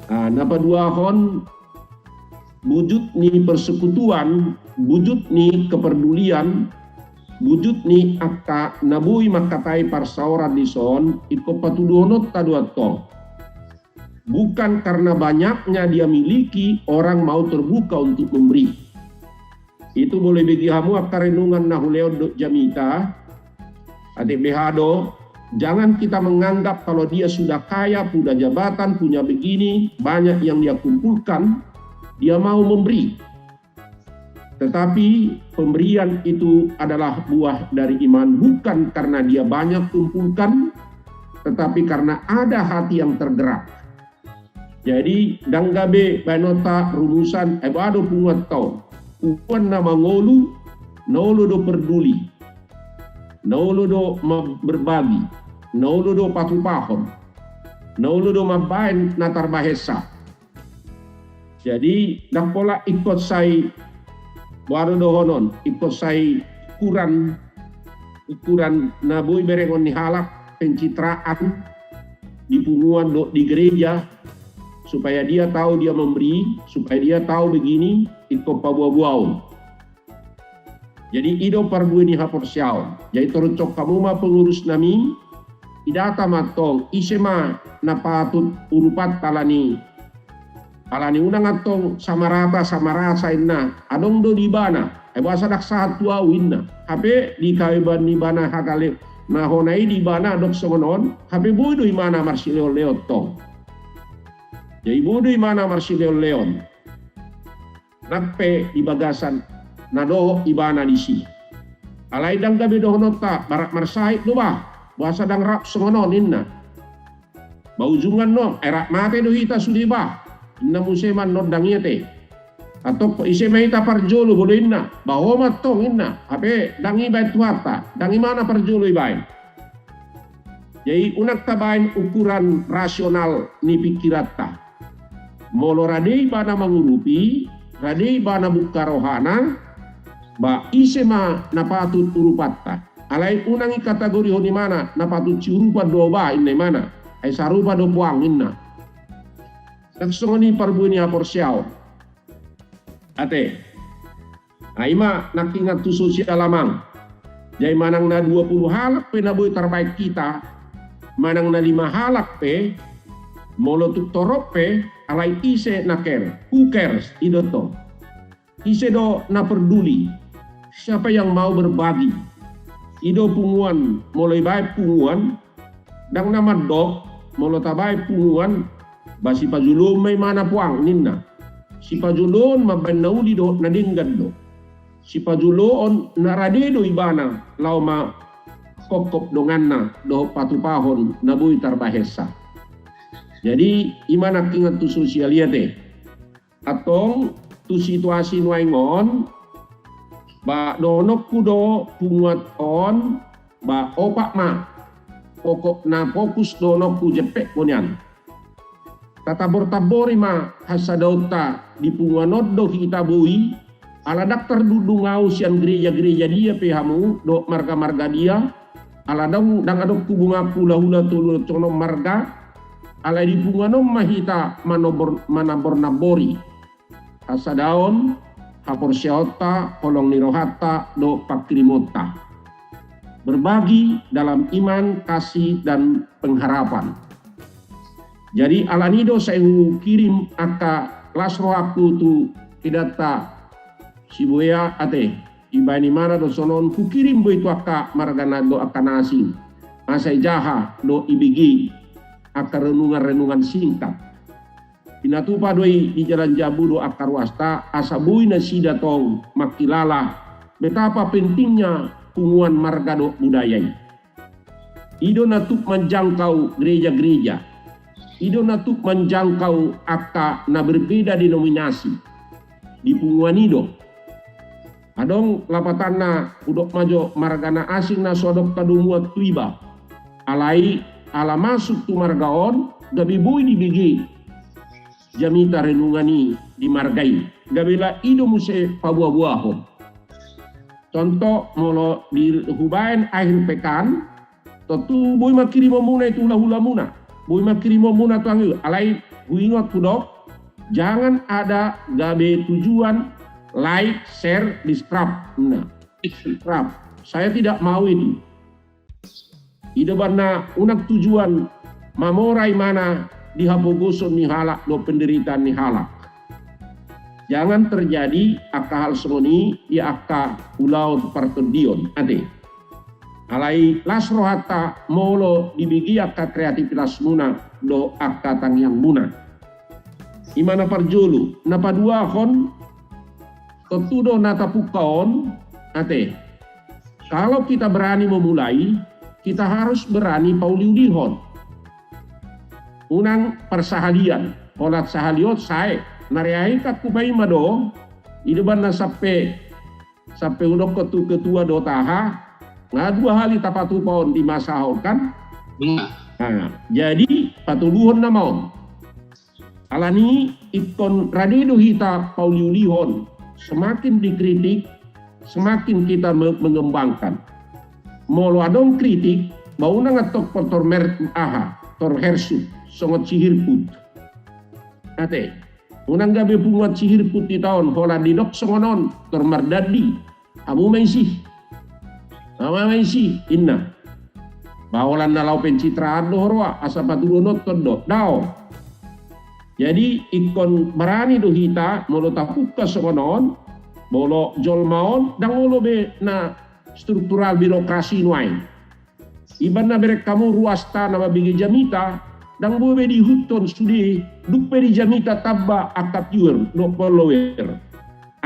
Ah, na paduahon, bujut ni persekutuan, bujut ni kepedulian, bujut ni angka na boi mangkatai parsaoran dison, ingkon patuduhononta do antong. Bukan karena banyaknya dia miliki, orang mau terbuka untuk memberi. Itu boi dibege hamu angka renungan na hulehon dohot jamita. Ate, beha do, jangan kita menganggap kalau dia sudah kaya, punya jabatan, punya begini, banyak yang dia kumpulkan, dia mau memberi. Tetapi pemberian itu adalah buah dari iman, bukan karena dia banyak kumpulkan, tetapi karena ada hati yang tergerak. Jadi ndang gabe baenonta rumusan, eh, ba do punguanta on. Punguan na mangolu, na olo do perduli, na olo do ma-, berbagi, na olo do patupahon, na olo do mambaen na tarbahensa. Jadi ndang pola ingkon sai, boha do dohonon, ingkon sai ukuran, ukuran na boi berengon ni halak, pencitraan di punguan dohot di gereja, supaya dia tahu dia memberi, supaya dia tahu begini, ingkon paboa-boaon. Jadi i do parbue ni haporseaon. Jadi torunshon hamu ma pengurus nami, idata ma antong, ise ma na patut urupanta ala ni, ala ni unang antong sama rata sama rasa inna, adong do di ibana, ai boasa ndang sahat tu au inna. Hape di kaeban ni ibana hagale na hona i di ibana adong songon on, hape boi do imana marsilehon-lehon tong. Jadi boi do imana marsilehon-lehon. Nang pe di bagasan na dohot ibana disi. Alai ndang gabe dohononta, ba rap marsahit do bah, boasa ndang rap songon on inna. Ba ujungan non, ai rap mate do hita sude bah, inna muse ma non ndang i ate. Antong ise ma hita parjolo bolo inna, ba ho ma antong inna, hape ndang i baen Tuhanta, ndang imana parjolo ibaen. Jadi unang tabaen ukuran rasional ni pingkiranta. Molo rade ibana mangurupi, rade ibana bungka rohana, ba ise ma na patut urupanta. Alai unang i kategorihon imana, na patut siurupan do au bah inna imana. Ai sarupa do puang inna. Ndang songon i parbue ni haporseaon. Ate. Ai ima nangkiningan tu sosial amang. Jadi manang na dua puluh halak pe na boi tarbaen hita, manang na lima halak pe, Molo tung torop pe, alai ise na care? Who cares? I do tong. Ise do na perduli? Siapa yang mau berbagi? I do punguan, molo ibaen punguan, ndang na mandok, molo tabaen punguan, ba sipajoloon ma imana puang ninna. Sipajoloon mambaen na uli dohot na denggan do. Sipajoloon na rade do ibana laho ma hongkop donganna dohot patupahon na boi tarbahensa. Jadi, ima nangkiningan tu sosial i ate. Antong tu situasi nuaeng on, ba dohononku do punguan on, ba opat ma pokok na fokus dohononku jempek bo nian. Tatambor-tambori ma hasadaonta, di punguan on do hita boi, ala ndang tardungdung ahu sian gereja-gereja dia pe hamu dohot marga-marga dia, ala ndang, ndang adong hubunganku hula-hula tolu songon on marga, alai di punguan on ma hita manambor-, manambor-nambori hasadaon, haporseaonta, holong ni rohanta dohot pangkirimonta. Berbagi dalam iman, kasih, dan pengharapan. Jadi, alani do sai hukirim angka las rohangku tu hidanta Sibuea ate, dibaen imana do songon on, hukirim boi tu angka marga na do angka na asing, asa ijaha dohot ibege angka renungan-renungan singkat. Pinatupa do i di jalan jambu dohot angka ruasta, asa boi nasida tong mangkilala betapa pentingnya punguan, marga dohot budaya i. I do na tuk manjangkau gereja-gereja. I do na tuk manjangkau angka na berbeda denominasi di punguan i do. Adong lapatanna, hudok ma jo, marga na asing na so adong hadomuan tu iba. Alai ala masuk tu marga on, gabe boi dibege jamita renungan i di marga i. Gabe la i do muse paboa-boahon. Contoh, molo di hubaen akhir pekan, tontu boi ma kirimonmuna i tu hula-hulamuna, boi ma kirimonmuna tu anggi. Alai huingot hudok, jangan ada gabe tujuan like, share, disrupt. Nah, disrupt. Saya tidak mau itu. I do umbahen na unang tujuan mamora imana di hapogoson ni halak dohot penderitaan ni halak. Jangan terjadi angka hal songon i di angka ulaon partondion ate. Alai las rohanta molo dibege angka kreativitasmuna dohot angka tangiangmuna. Ima na parjolo. Na paduahon, tontu do na tapungka on ate. Kalau kita berani memulai, kita harus berani pauliulihon. Unang parsahalian, holan sahali on sae. Na reahe kan hupaima do, i do umbahen na sampe, sampe hudokkon tu ketua dohot aha, nga dua hali tapatupa on di masa on kan. Nah, jadi patoluhon nama on. Alani ingkon rade do hita pauliulihon, semakin dikritik, semakin kita me-, mengembangkan. Molo adong kritik, ba unang antong tor mer-, aha, tor hersup, songon sihirput. Ate, unang gabe punguan sihirput hita on, holan didok songon on, tor mardandi. Hamu ma isi. Hamu ma isi, inna. Ba holan na laho pencitraan do ho roa, asa patuduhononton do. Dao. Jadi, ingkon barani do hita, molo tapungka songon on, molo jolma on, ndang olo be na struktural birokrasi nuaeng. Ibaen na bereng hamu ruasta na mambege jamita, ndang boi be diihuthon sude, dung pe dijamita tamba angka viewer dohot follower.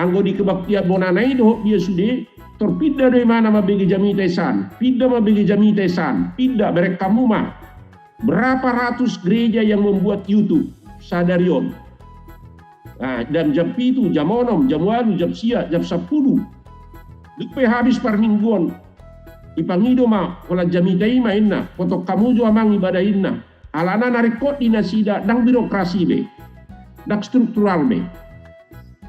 Anggo di kebaktian bonana i dohot dia sude, tor pinda do imana mambege jamita i san, pinda mambege jamita i san, pinda, bereng hamu ma. Berapa ratus gereja yang membuat YouTube sadari on? Nah, dan jam pitu, jam onom, jam ualu, jam sia, jam sampulu. Dung pe habis parmingguon, ipangido ma, holan jamita i ma inna, potong hamu jo amang ibadah inna. Alana na ringkot di nasida ndang birokrasi be, ndang struktural be.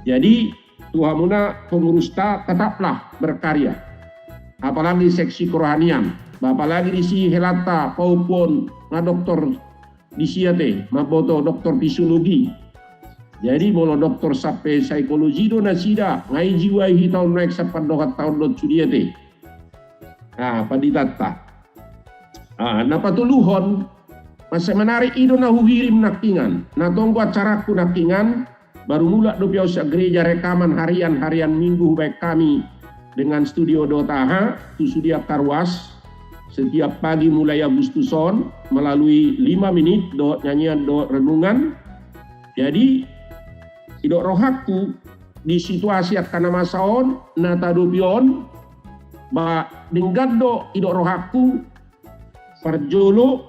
Jadi, tu hamuna pengurusta tetaplah berkarya. Apalagi seksi kerohanian. Apalagi disi helanta, paupuon, nga doktor disi ate, mamboto doktor fisiologi. Jadi, molo doktor sampe psikologi do nasida, nga i jiwa i hita on naeng sampandokanta on dohot sude ate. Ah, panditanta. Ah, na patoluhon, Mansai menarik i do na huhirim nangkingan. Na tonggo acarangku nangkingan, baru mulak dope au sian gereja rekaman harian, harian Minggu hubaen hami dengan studio dot a h tu sude angka ruas. Setiap pagi mulai Agustus on melalui lima menit dohot nyanyian dohot renungan. Jadi didok rohangku di situasi angka na masa on na tahadopi on, ba denggan do didok rohangku, parjolo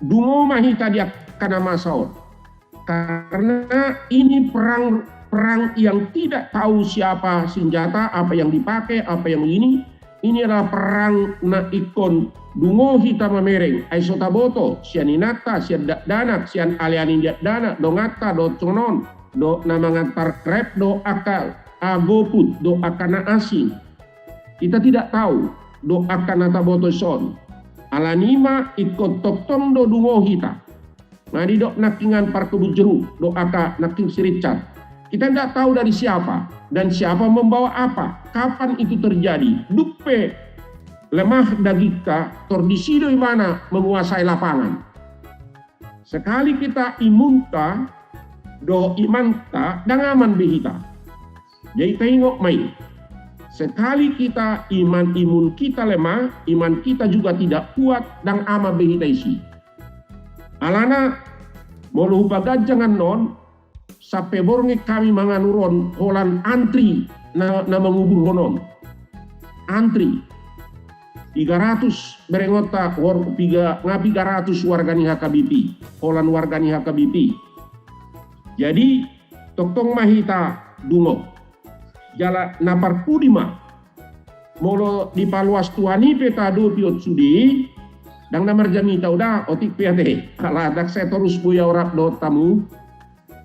dungo ma hita di angka na masa on. Karena ini perang, perang yang tidak tahu siapa senjata, apa yang dipakai, apa yang ini. Ini adalah perang na ingkon dungo hita mamereng, ai so taboto sian inanta, sian dakdanak, sian aleale ni dakdanak, donganta dohot songon on, dohot na mangantar Grab, dohot angka GoFood, dohot angka na asing. Kita tidak tahu dohot angka na taboto dison. Alani i ma ingkon tongtong do dungo hita. Nga didok nangkingan parkebun jeruk dohot angka nangkin si Richard. Kita ndak tahu dari siapa dan siapa membawa apa, kapan itu terjadi. Dung pe lemah dagingta, tor disi do ibana menguasai lapangan. Sekali kita imunta dohot imanta, ndang aman be hita. Jadi taingot ma i. Sekali kita iman, imun kita lemah, iman kita juga tidak kuat, ndang aman be hita disi. Alana molo hupaganjang annon, sampe borngin hami mangan uron holan antri na, na manguburhon on. Antri. Tiga ratus berengonta, war-, piga, nga piga ratus warga ni H K B P, holan warga ni H K B P. Jadi tongtong ma hita dungo. Jala na parpudi ma, molo dipaluas Tuhan i pe tahadopi on sude, ndang na marjamita uda, otik pe ate, ala ndang sai torus boi au rap dohot hamu,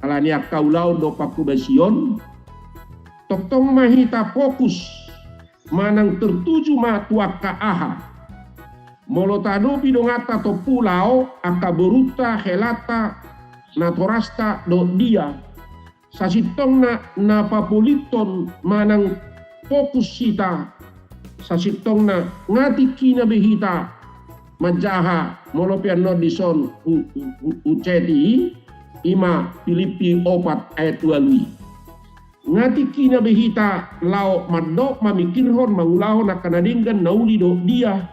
alani angka ulaon dohot panghobasion. Tongtong ma hita fokus manang tertuju ma tu angka aha. Molo tahadopi donganta tompu laho, angka borunta, helanta, natorasta dohot dia, sasintongna na papolithon manang fokus hita, sasintongna nga tingkina be hita manjaha. Molo pe annon dison hu-, hu-, hu-, huceti i, ima Pilippi opat ayat ualu i. Nga tingkina be hita laho mandok, mamikirhon, mangulahon angka na denggan, na uli dohot dia.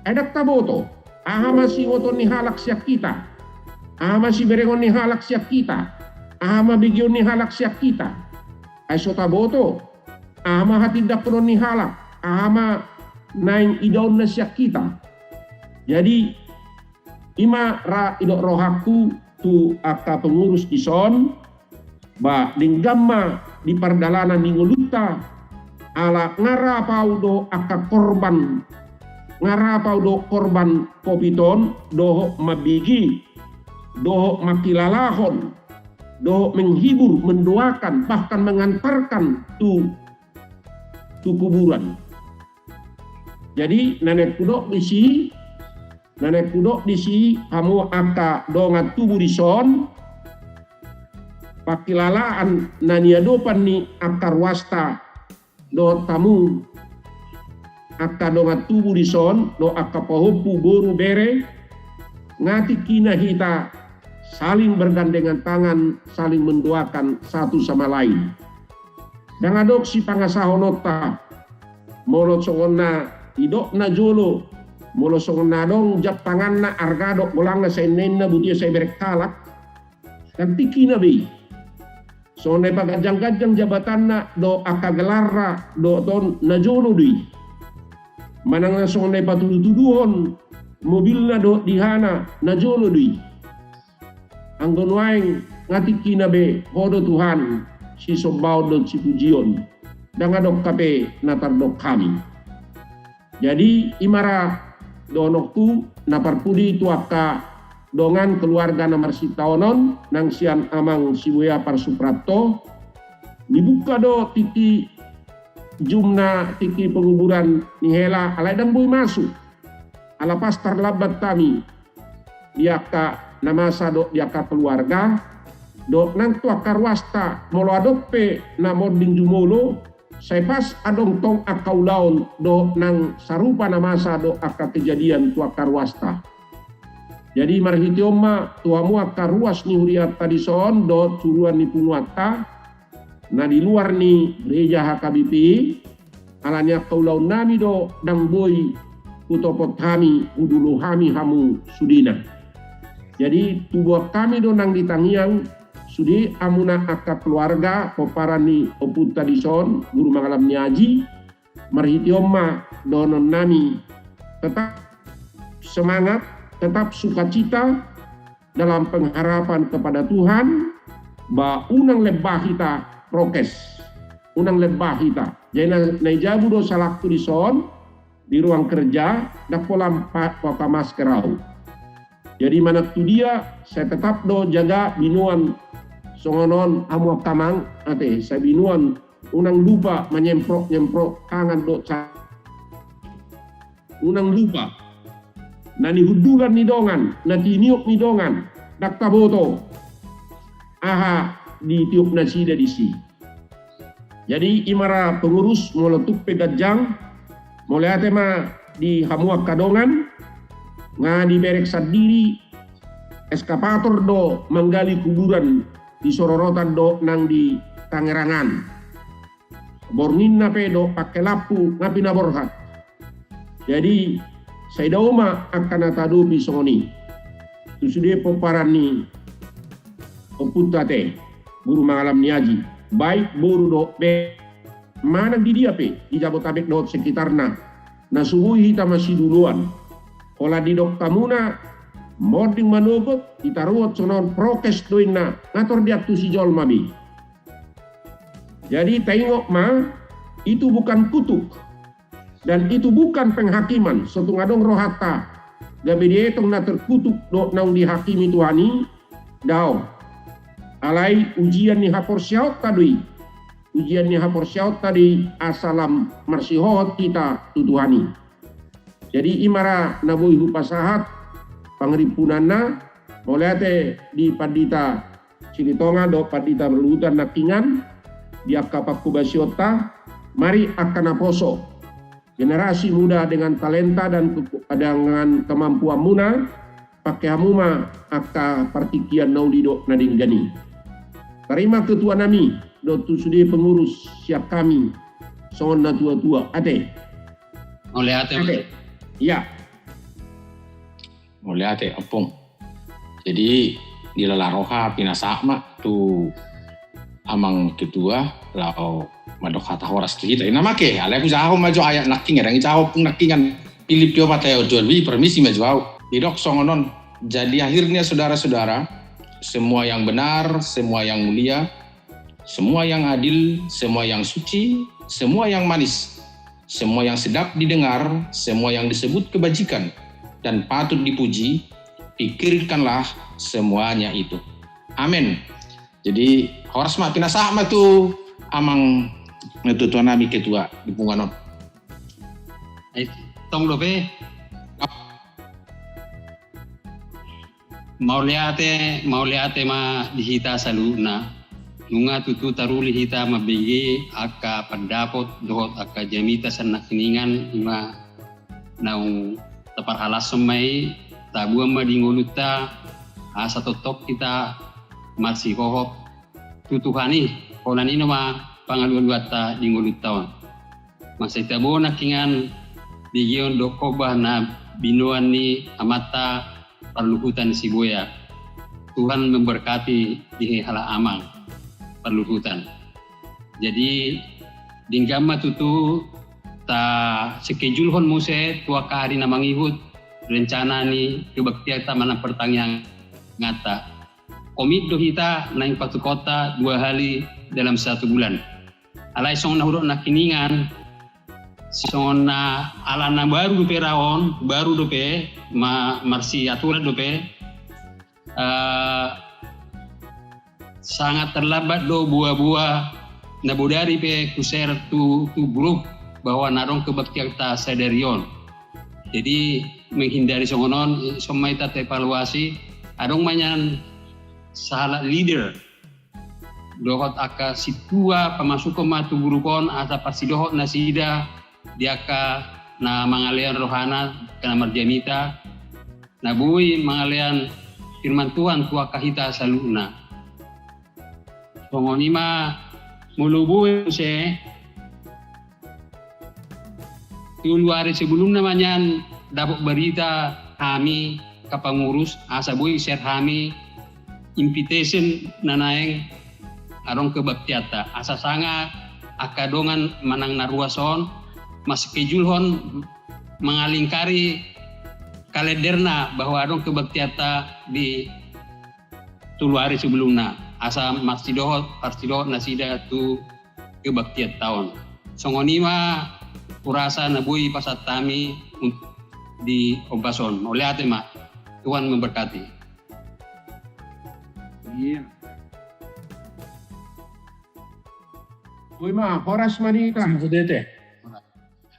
Ai ndang taboto aha ma siingoton ni halak sian hita, aha ma siberengon ni halak sian hita, aha ma begeon ni halak sian hita. Ai so taboto aha ma hatindanghonon ni halak, aha ma naeng idaonna sian hita. Jadi ima ra didok rohangku tu angka pengurus dison, ba denggan ma di pardalanan ni ngolunta, ala nga rap au dohot angka korban, nga rap au dohot korban covid on, dohot mambege, dohot mangkilalahon, dohot menghibur, mendoakan, bahkan mengantarkan tu, tu kuburan. Jadi na naeng hudok disi, na naeng hudok disi, hamu angka dongan tubu dison, pangkilalaan na niadopan ni angka ruasta dohot hamu angka dongan tubu dison dohot angka pahompu, boru, bere, nga tingkina hita saling bergandengan tangan, saling mendoakan satu sama lain. Ndang adong sipangasahononta. Molo songon na didok na jolo, molo songon na adong jam tanganna, arga dohot golangna, sai ninna butia sai berek halak, ndang tingkina be i. Songon na ipaganjang-ganjang jabatanna dohot angka gelarna dohot on, na jolo do i. Manang na songon na ipatudu-tuduhon mobilna dohot dihana, na jolo do i. Anggo nuaeng nga tingkina be, Ho do Tuhan sisombaon dohot sipujion, ndang adong hape na tardok hami. Jadi ima ra dohononku na parpudi tu angka dongan keluarga na marsintaonon, nang sian amang Sibuea Parsupranto. Dibuka do tingki jumna, tingki penguburan ni hela, alai ndang boi masuk. Ala pas tarlambat hami di angka na masa dohot di angka keluarga, dohot nang tu angka ruasta, molo adong pe na monding jumolo, sai pas adong tong angka ulaon dohot nang sarupa na masa dohot angka kejadian tu angka ruasta. Jadi marhite on ma tu hamu angka ruas ni hurianta dison dohot suruan ni punguanta na di luar ni gereja H K B P, ala ni angka ulaonnami do ndang boi hutopot hami, hudulo hami hamu sudena. Jadi tubuan hami do nang di tangiang, sude hamuna angka keluarga pomparan ni ompunta dison, Guru Mangalam ni Aji, marhite on ma dohononnami, tetap semangat, tetap sukacita dalam pengharapan kepada Tuhan, ba unang lebba hita prokes, unang lebba hita. Jadi na, na i jabu do salakku dison, di ruang kerja, ndang pola pa-, pakai masker au. Jadi manang tu dia, sai tetap do jaga binoan songon on hamu angka amang, ate, sai binoan unang lupa manyemprot-nyemprot tangan dohot sa-, unang lupa. Na nihundulan ni dongan, na tiniop ni dongan, ndang taboto aha ditiop nasida disi. Jadi i ma ra pengurus, molo tung pe ganjang, mauliate ma di hamu angka dongan, nga diberek sandiri, eskapator do manggali kuburan di sororotan dohot nang di Tangerang an. Borngin na pe dohot pangke lampu nga pinaborhat. Jadi sai dao ma angka na taadopi songon i tu sude pomparan ni ompunta, ate, Guru Mangalam ni Aji, baik boru dohot be-, manang di dia pe di Jabotabek dohot sekitarna, na so boi hita masiduloan. Holan didok hamuna, monding manogot, ditaruhon songon on prokes do inna, nga tor diantusi jolma be. Jadi taingot ma, itu bukan kutuk dan itu bukan penghakiman. So tung adong rohanta gabe dietong na terkutuk dohot naung dihakimi Tuhan i, dao. Alai ujian ni haporseaonta do i. Ujian ni haporseaonta do i asa lam marsihohot hita tu Tuhan i. Jadi i ma ra na boi hupasahat pangarimpunanna, mauliate di Pandita Silitonga dohot Pandita Berluhutan nangkiningan, di angka pangkobasionta, mari angka naposo, generasi muda dengan talenta dan ke-, dengan kemampuanmuna, pangke hamu ma angka partingkian na uli dohot na denggan i. Tarima ketuanami dohot tu sude pengurus sian hami songon na tua-tua, ate. Mauliate, ate. Ia. Mauliate, Ompung. Jadi dilala roha pinasahat ma tu amang ketua laho mandok hata horas tu hita. Ina make, alai hujahahon ma jo ayat nangkiningan, ndang hujahahon nangkiningan. Pilip dio mata yo jual beli permisi ma jo au. Didok songon on. Jadi akhirnya saudara-saudara, semua yang benar, semua yang mulia, semua yang adil, semua yang suci, semua yang manis, semua yang sedap didengar, semua yang disebut kebajikan dan patut dipuji, pikirkanlah semuanya itu. Amin. Jadi horas ma, pinasahat ma tu amang na tua-tua nami ketua di punguan on. Ai, tong dope. Mauliate, mauliate ma di hita saluhutna. Nunga tutu taruli hita mambege angka pandapot dohot angka jamita sian nangkiningan, ima naung taparhalashon ma i, taboan ma di ngolunta, asa tongtong hita marsihohot tu Tuhan i, holan i nama pangalualuanta di ngolunta on. Mansai tabo nangkiningan begeon dohot khotbah na binoan ni amanta parluhutan Sibuea. Tuhan memberkati di halak amang parluhutan. Jadi denggan ma tutu tasengkejulhon muse tu angka ari na mangihut rencana ni kebaktianta manang partangianganta. Komit do hita naeng patupaonta dua hali dalam satu bulan. Alai songon na hudok nangkiningan, songon na ala na baru dope ra on, baru dope, ma-, marsiaturan dope, eh, sangat terlambat do boa-boa na bodari pe ku-share tu, tu grup bahwa na adong kebaktianta sadari on. Jadi menghindari songon on, i ma hita taevaluasi, adong ma nian sahalak leader dohot angka sintua pamasukhon ma tu grup on asa parsidohot nasida di angka na mangalehon rohana, angka na marjamita, na boi mangalean firman Tuhan tu angka hita saluhutna. Songon i ma molo boi muse, tolu ari sebelumna ma nian dapot barita hami angka pangurus asa boi share hami invitation na naeng adong kebaktianta, asa sanga angka dongan manang na ruas on maschedulehon mangalingkari kalenderna bahwa adong kebaktianta di tolu ari sebelumna, asa marsidohot, marsidohot nasida tu kebaktianta on. Songon i ma hurasa na boi pasahat hami un-, di ombas on. Mauliate ma, Tuhan memberkati. Iya. Boi ma, horas ma di hita.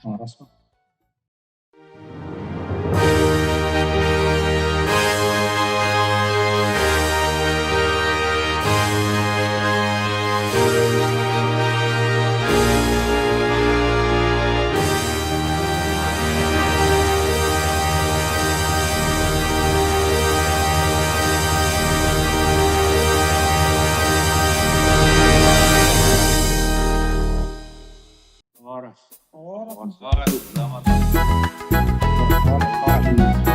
Horas ma. Horas. Horas. Horas. Selamat. Horas, horas.